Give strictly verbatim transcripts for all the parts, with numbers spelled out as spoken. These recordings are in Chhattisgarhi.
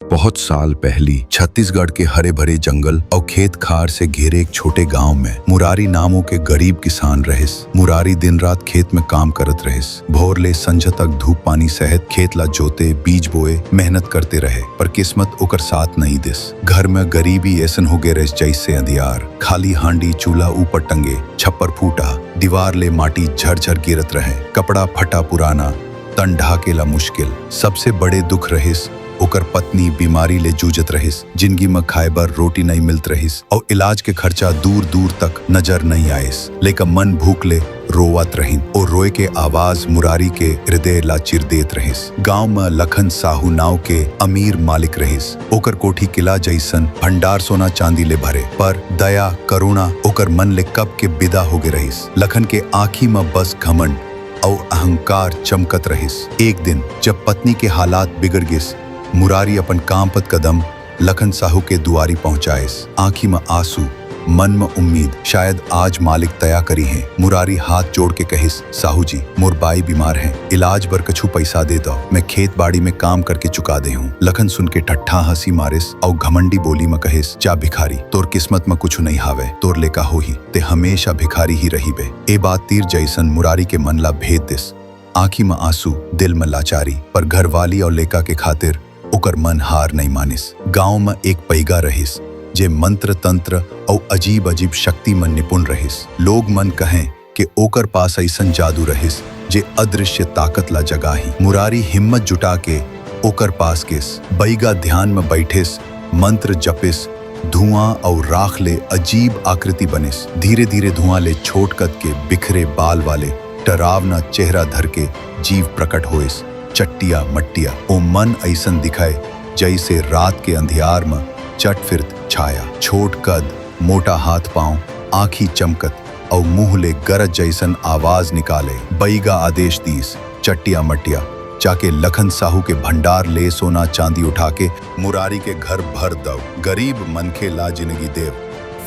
बहुत साल पहली छत्तीसगढ़ के हरे भरे जंगल अउ खेत खार से घिरे एक छोटे गांव में मुरारी नामों के गरीब किसान रहिस। मुरारी दिन रात खेत में काम करत रहिस। भोर ले संझा तक धूप पानी सहत खेत ला जोते, बीज बोए, मेहनत करते रहे, पर किस्मत ओकर साथ नहीं दिस। घर में गरीबी ऐसन हो गए रहिस जैसे अंधियार। खाली हांडी चूल्हा ऊपर टंगे, छप्पर फूटा, दीवार ले माटी झरझर गिरत रहे, कपड़ा फटा पुराना, तन ढाके ला मुश्किल। सबसे बड़े दुख रहिस ओकर पत्नी बीमारी ले जूझत रहिस, जिंदगी म खाए बर रोटी नइ मिलत रहिस, अउ इलाज के खर्चा दूर दूर तक नजर नइ आइस। लेकिन मन भूख ले रोवत रहिन, अउ रोए के आवाज मुरारी के हृदय ला चिर देत रहिस। गांव म लखन साहू नाव के अमीर मालिक रहिस। ओकर कोठी किला जइसन भंडार सोना चांदी ले भरे, पर दया, करुणा ओकर मन ले कब के बिदा होगे रहिस। लखन के आंखी म बस घमंड अउ अहंकार चमकत रहिस। एक दिन जब पत्नी के हालात बिगड़ गिस, मुरारी अपन कांपत कदम लखन साहू के दुआरी पहुंचाइस। आंखी म आंसू, मन म उम्मीद, शायद आज मालिक दया करिहें। मुरारी हाथ जोड़ के कहिस, "साहू जी, मोर बाई बीमार हे, इलाज बर कछु पैसा दे दव, मैं खेत बाड़ी में काम करके चुका देहूं।" लखन सुन के ठट्ठा हंसी मारिस अउ घमंडी बोली म कहिस, "जा भिखारी, तोर किस्मत म कुछु नइ हावय, तोर ले का होही, ते हमेशा भिखारी ही रहिबे।" ए बात तीर जइसन मुरारी के मन ला भेद दिस। आंखी म आंसू, दिल म लाचारी, पर घरवाली अउ लेका के खातिर ओकर मन हार नइ मानिस। गांव म एक पैगा रहिस, जे मंत्र तंत्र अउ अजीब अजीब शक्ति म निपुण रहिस। लोग मन कहें के ओकर पास अइसन जादू रहिस, जे अदृश्य ताकत ला जगाही। मुरारी हिम्मत जुटा के ओकर पास गिस। पैगा ध्यान म बइठिस, मंत्र जपिस, धुआं अउ राख ले अजीब आकृति बनिस। धीरे-धीरे धुआं ले छोट कद के बिखरे बाल वाले डरावना चेहरा धर के जीव प्रकट होइस। चट्टिया मट्टिया ओ मन अइसन दिखय, जइसे रात के अंधियार म चट फिरत छाया। छोट कद, मोटा हाथ पांव, आंखी चमकत अउ मुंह ले गरज जइसन आवाज निकाले। पैगा आदेश दीस, "चट्टिया मट्टिया, जाके लखन साहू के भंडार ले सोना चांदी उठा के मुरारी के घर भर दव। गरीब मनखे ला जिनगी देव।"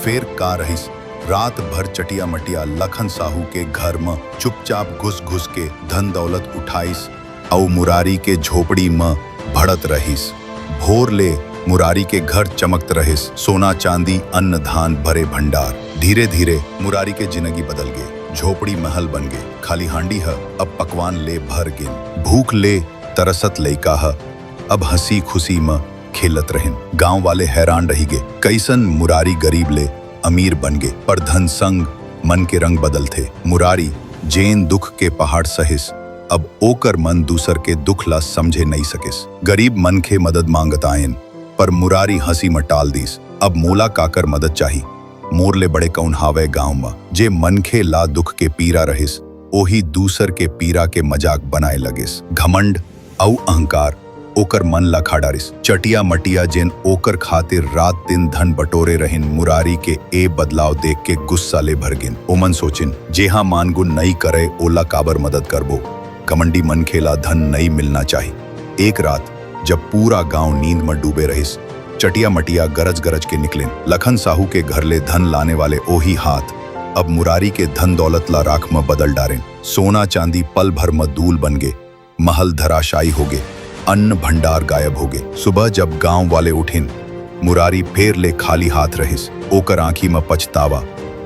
फेर का रहिस, रात भर चटिया मटिया लखन साहू के घर म चुपचाप घुस घुस के धन दौलत उठाइस अउ मुरारी के झोपड़ी म भड़त रहिस। भोर ले मुरारी के घर चमकत रहिस, सोना चांदी, अन्न धान भरे भंडार। धीरे धीरे मुरारी के जिनगी बदल गे। झोपड़ी महल बन गे। खाली हांडी ह अब पकवान ले भर गिन। भूख ले तरसत लइका ह अब हंसी खुशी म खेलत रहिन। गांव वाले हैरान रहि गे, कइसन मुरारी गरीब ले अमीर बन गे। पर धन संग मन के रंग बदलथे। मुरारी जेन दुख के पहाड़ सहिस, अब ओकर मन दूसर के दुख ला समझे नइ सकिस। गरीब मनखे मदद मांगत आयेन, पर मुरारी हंसी म टाल दीस, "अब मोला काकर मदद चाही? मोर ले बड़े कउन हावय गांव म?" जे मनखे ला दुख के पीरा रहिस, ओही दूसर के पीरा के मजाक बनाए लगिस। घमंड अउ अहंकार ओकर मन ला खा डारिस। चटिया मटिया जेन ओकर खातिर रात दिन धन बटोरे रहिन, मुरारी के ए बदलाव देख के गुस्सा ले भर गिन। ओमन सोचिन, "जेहा मानगुन नइ करय, ओला काबर मदद करबो? घमंडी मनखे ला धन नइ मिलना चाही।" एक रात जब पूरा गांव नींद म डूबे रहिस, चटिया मटिया गरज गरज के निकलिन। लखन साहू के घर ले धन लाने वाले ओही हाथ अब मुरारी के धन दौलत ला राख म बदल डारिन। सोना चांदी पल भर म दूल बन गे। महल धराशायी होगे, अन्न भंडार गायब होगे। सुबह जब गांव वाले उठिन, मुरारी फेर ले खाली हाथ रहिस। ओकर आंखी म पछतावा,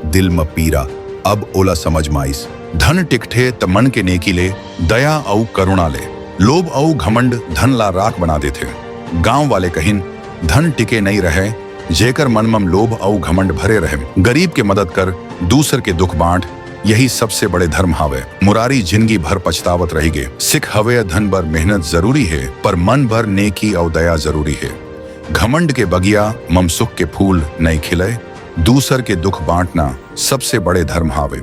दिल म पीरा। अब ओला समझ म आइस। धन टिकथे त मन के नेकी ले, दया अउ करुणा ले। लोभ अउ घमंड धन ला राख बना देथे। गांव वाले कहिन, "धन टिके नइ रहय, जेकर मन म लोभ अउ घमंड भरे रहय। गरीब के मदद कर, दूसर के दुख बांट, यही सबसे बड़े धर्म हावय।" मुरारी जिनगी भर पछतावत रहि गे। सिख हवय, धन बर मेहनत जरूरी हे, पर मन भर नेकी अउ दया जरूरी हे। घमंड के बगिया म सुख के फूल नइ खिलय, दूसर के दुख बांटना सबसे बड़े धर्म हावय।